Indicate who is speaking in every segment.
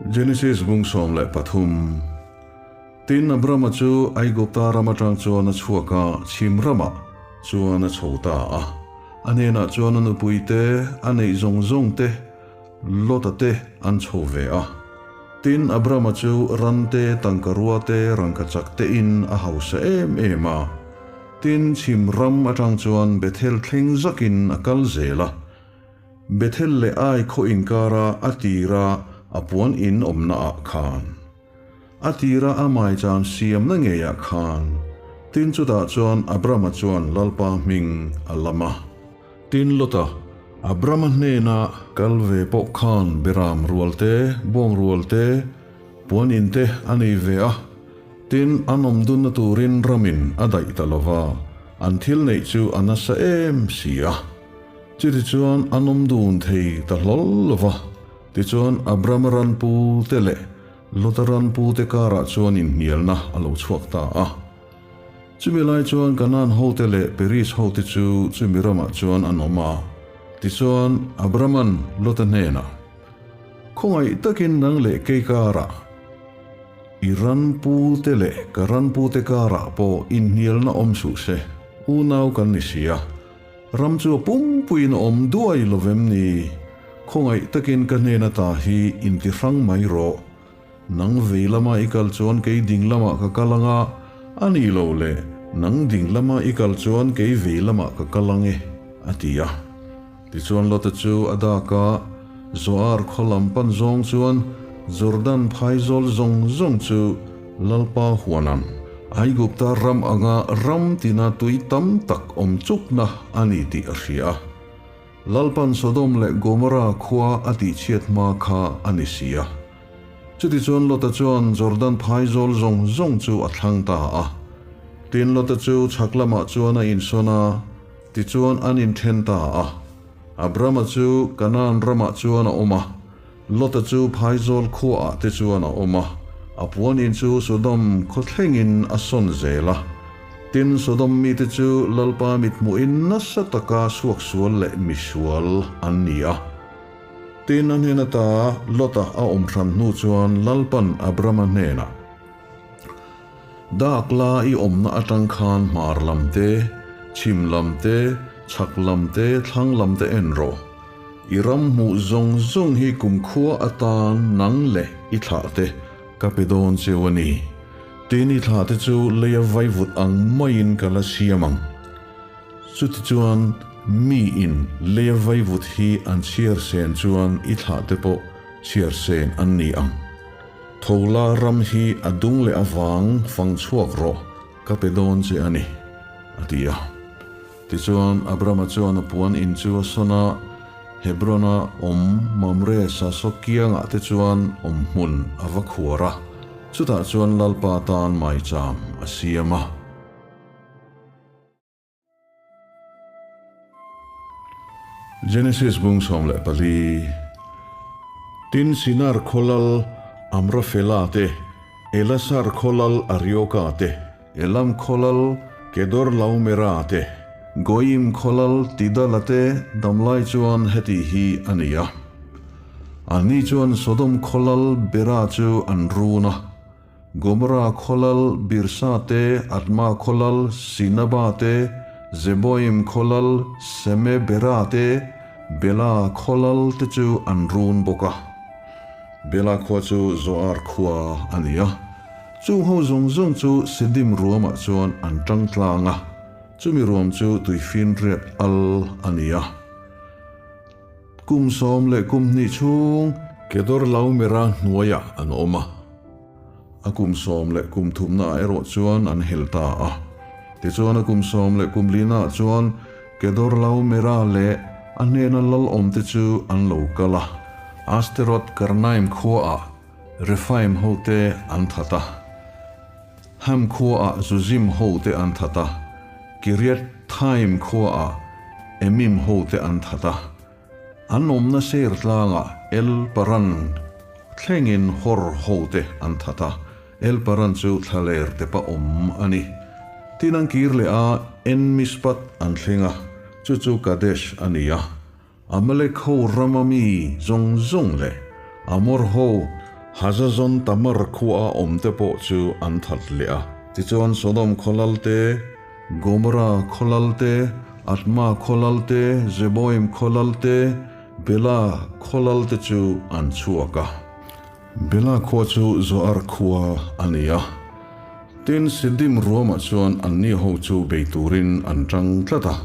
Speaker 1: Genesis bung 13 Tin, Abrama chu Aigupta ram atang chuan a chhuak a, chhim ramah chuan a chho ta a. A hnenah chuan a nupui te, a neih zawng zawng te, Lota te an chho ve a. Tin, Abrama chu ran te, tangka rua te, rangkachak te in a hausa em em a. Tin, chhim ram atang chuan Bethel thleng zakin a kal zel a. Bethel leh Ai khaw inkara a tira a puan in awmna ah khan. A tira a maicham siamna ngeiah khan. Tin chutah chuan Abrama chuan Lalpa hming a lam a. Tin Lota, Abrama hnena kal ve pawh khan beram rual te, bawng rual te, puan in te a nei ve a. Tin an awm dunna turin ramin a daih ta lova, an thil neih chu a nasa em si a. Chutichuan an awm dun thei ta hlawl lo va. Tichuan Abrama ran pu te leh Lota ran pu te karah chuan inhnialna a lo chhuak ta a. Chumi lai chuan Kanaan hote leh Peris hote chu chumi ramah chuan an awm a. Tichuan Abrama'n Lota hnenah, Khawngaih takin nang leh kei karah, i ran pu te leh ka ran pu te karah pawh inhnialna awm suh se, unau kan ni si a. Ram chu a pumpuiin a awm duai lo vem ni? Khawngaih takin ka hnen ata hi inti hrang mai rawh. Nang vei lama i kal chuan kei ding lamah ka kal ang a, a ni lo le, nang ding lama i kal chuan kei vei lamah ka kal ang e, a ti a. Tichuan Lota chu a dak a, Zoar khaw lam pan zawng chuan Jordan phaizawl zawng zawng chu Lalpa huanan Aigupta ram anga ram tina tui tam tak awm chukna a ni tih a hria a. Lalpan Sodom leh Gomorra khua a tihchhiat hma kha a ni si a. Chutichuan Lota chuan Jordan phaizawl zawng zawng chu a thlang ta a. Tin, Lota chu chhak lamah chuan a insawn a, tichuan an inthen ta a. Abrama chu Kanaan ramah chuan a awm a. Lota chu phaizawl khuaah te chuan a awm a, a puan in chu Sodom khaw thlengin a sawn zel a. Tin, Sodom mite chu Lalpa mithmuhin nasa taka suaksual leh misual an ni a. Tin, a hnen ata Lota a awm hran hnu chuan Lalpan Abrama hnenah, Dak la i awmna atang khan hmar lam te, chhim lam te, chhak lam te, thlang lam te en rawh. I ram hmuh zawng zawng hi kumkhua atan nang leh i thlah te ka pe dawn cheu a ni. Tin i thlah te chu leia vaivut ang maiin ka la siam ang. Chutichuan mi in leia vaivut hi an chhiar sen chuan i thlah te pawh chhiar sen an ni ang. Thola ram hi a dung leh avang fang chhuak rawh ka pe dawn che a ni, a ti a. Tichuan, Abrama chuan a puan in chu a sawn a, Hebron-a awm Mamre sasawk kiangah te chuan awm hmun a va khuar a, chutah chuan Lalpa tan maicham a siam a. Genesis bung 14 Tin, Sinar khawlal Amrafela te, Elasar khawlal Arioka te, Elam khawlal Kedorlaomera te, Goiim khawlal Tidala te damlai chuan heti hi a ni a. Anni chuan Sodom khawlal Bera chu an run a, Gomorra khawlal Birsa te, Adma khawlal Sinaba te, Zeboim khawlal Semebera te, Bela khawlal te chu an run bawk a. Bela khua chu Zoar khua a ni a. Chung ho zawng zawng chu Sidim ruamah chuan an tang tlang a, chumi ruam chu tuifinriat al a ni a. Kum sawm leh kum hnih chhung Kedorlaomera hnuaiah an awm a, a kum sawm leh kum thumnaah erawh chuan an hel ta a. Tichuan a kum sawm leh kum linaah chuan Kedorlaomera leh a hnena lal awmte chu an lo kal a, Asteroth Karnaim khuaah Rephaim hote an that a, Ham khuaah Zuzim hote an that a, Kiriathaim khuaah Emim hote an that a. An awmna ser tlangah El Paran thlengin Hor hote an that a, El Paran chu thlaler tepa awm a ni. Tin an kir leh a, En Mishpat an thleng a, chu chu Kadesh a ni a. Amalek ho rama mi zawng zawng leh Amor ho Hazazon Tamar khuaa awmte pawh chu an that leh a. Tichuan Sodom khaw lal te, Gomora khaw lal te, Adma khaw lal te, Zeboim khaw lal te, Bela khaw lal te chu an chhuak a. Bela khua chu Zoar khua a ni a. Tin, Siddim ruamah chuan anni ho chu bei turin an tang tlat a.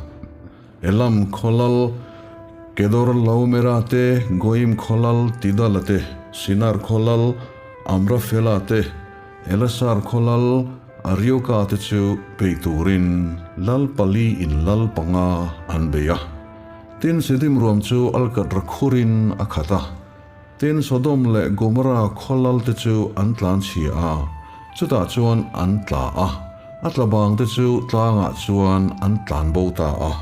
Speaker 1: Elam khaw lal Kedorlaomera te, Goim khaw lal Tidala te, Sinar khaw lal Amrafela te, Elasar khaw lal Arioka te chu bei turin lal pali in lal panga an bei a. Tin, Sidim ruam chu alkatra khurin a khat a. Tin, Sodom leh Gomorra khaw lal te chu an tlan chhia a, chutah chuan an tla a, a tla bang te chu tlangah chuan an tlan bo ta a.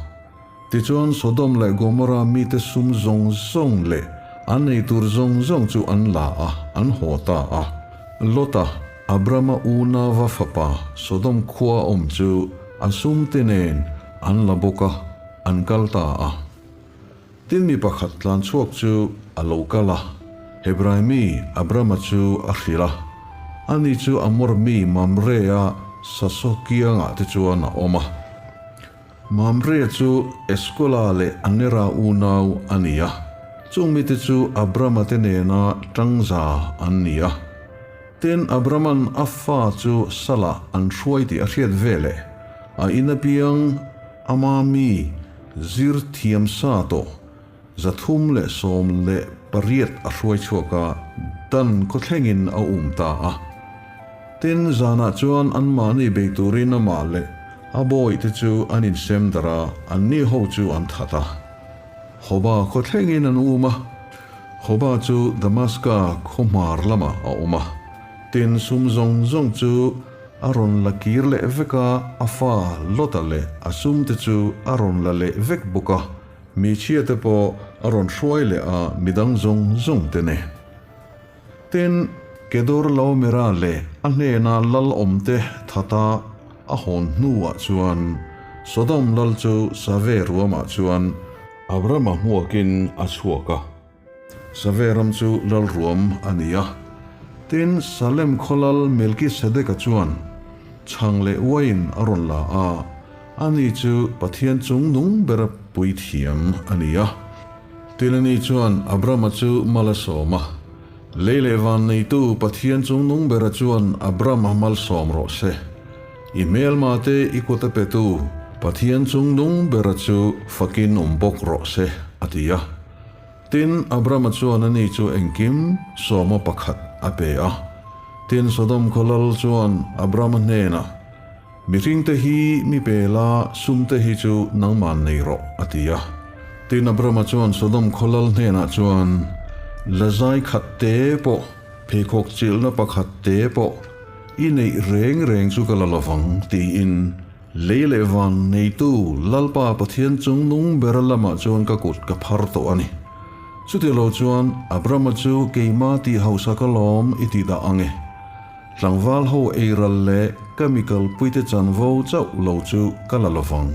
Speaker 1: Tichuan Sodom leh Gomorra mite sum zawng zawng leh an ei tur zawng zawng chu an la a, an haw ta a. Lota, Abrama unauva fapa Sodom khua awm chu a sumte nen an la bawk a, an kal ta a. Tin mi pakhat tlan chhuak chu a lo kal a, Hebrai mi Abrama chu a hrilh a, ani chu Amor mi Mamre-a sasaw kiangah te chuan a awm a. Mamre chu Eskola leh Anera unau a ni a, chung mite chu Abrama te nena tangza an ni a. Tin Abraman a fa chu salah an hruai tih a hriat veleh a in apiang ama mi Zir thiam sa tawh 318 a hruai chhuak a, dan khawthlengin a um ta a. Tin, zanah chuan anmahni bei turin amah leh a bawihte chu an insem darh a, anni ho chu an that a. Hoba khawthlengin an um a, Hoba chu Damaska khaw hmar lamah a awm a. Tin, sum zawng zawng chu A rawn la kir leh vek a, a fa Lota leh a sum te chu a rawn la leh vek bawk a, michhia te pawh a rawn hruai leh a midang zawng zawng te nen. Tin, Kedorlaomera leh a hnena lal awm te thata a hawn hnuah chuan Sodom lal chu Save ruamah chuan Abrama hmuakin a chhuak a. Save ram chu lal ruam a ni a. Tin, Salem khaw lal Melkisedeka chuan chhang leh uaiin a rawn la a, ani chu Pathian chung nung bera puithiam a ni a. Tin, ani chuan Abrama chu mal a sawm a, Lei leh van neitu Pathian chung nung bera chuan Abrama malsawm rawh se. I hmelma te i kut a petu Pathian chung nung bera chu fakin awm bawk rawh se, a ti a. Tin, Abrama chuan ani chu engkim sawma pakhat a pe a. Tin, Sodom khaw lal chuan Abrama hnenah, Mihringte hi mi pe la, sumte hi chu nangman nei rawh, a ti a. Tin, Abrama chuan Sodom khaw lal hnenah chuan, Lazai khat te pawh, pheikhawk chilhna pakhat te pawh i neih reng reng chu ka la lovang, tiin Lei leh van neitu Lalpa Pathian chung nung bera lamah chuan ka kut ka phar tawh a ni. Chuti lo chuan Abrama chu keima tih hausa ka lawm i ti dah ang e. Tlangval ho eiral leh ka mi kalpuite chanvo chauh lo chu ka la lovang.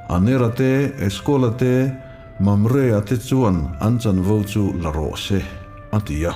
Speaker 1: Anera te, Eskola te, Mamrea te chuan an chanvo chu la rawh se, a ti a.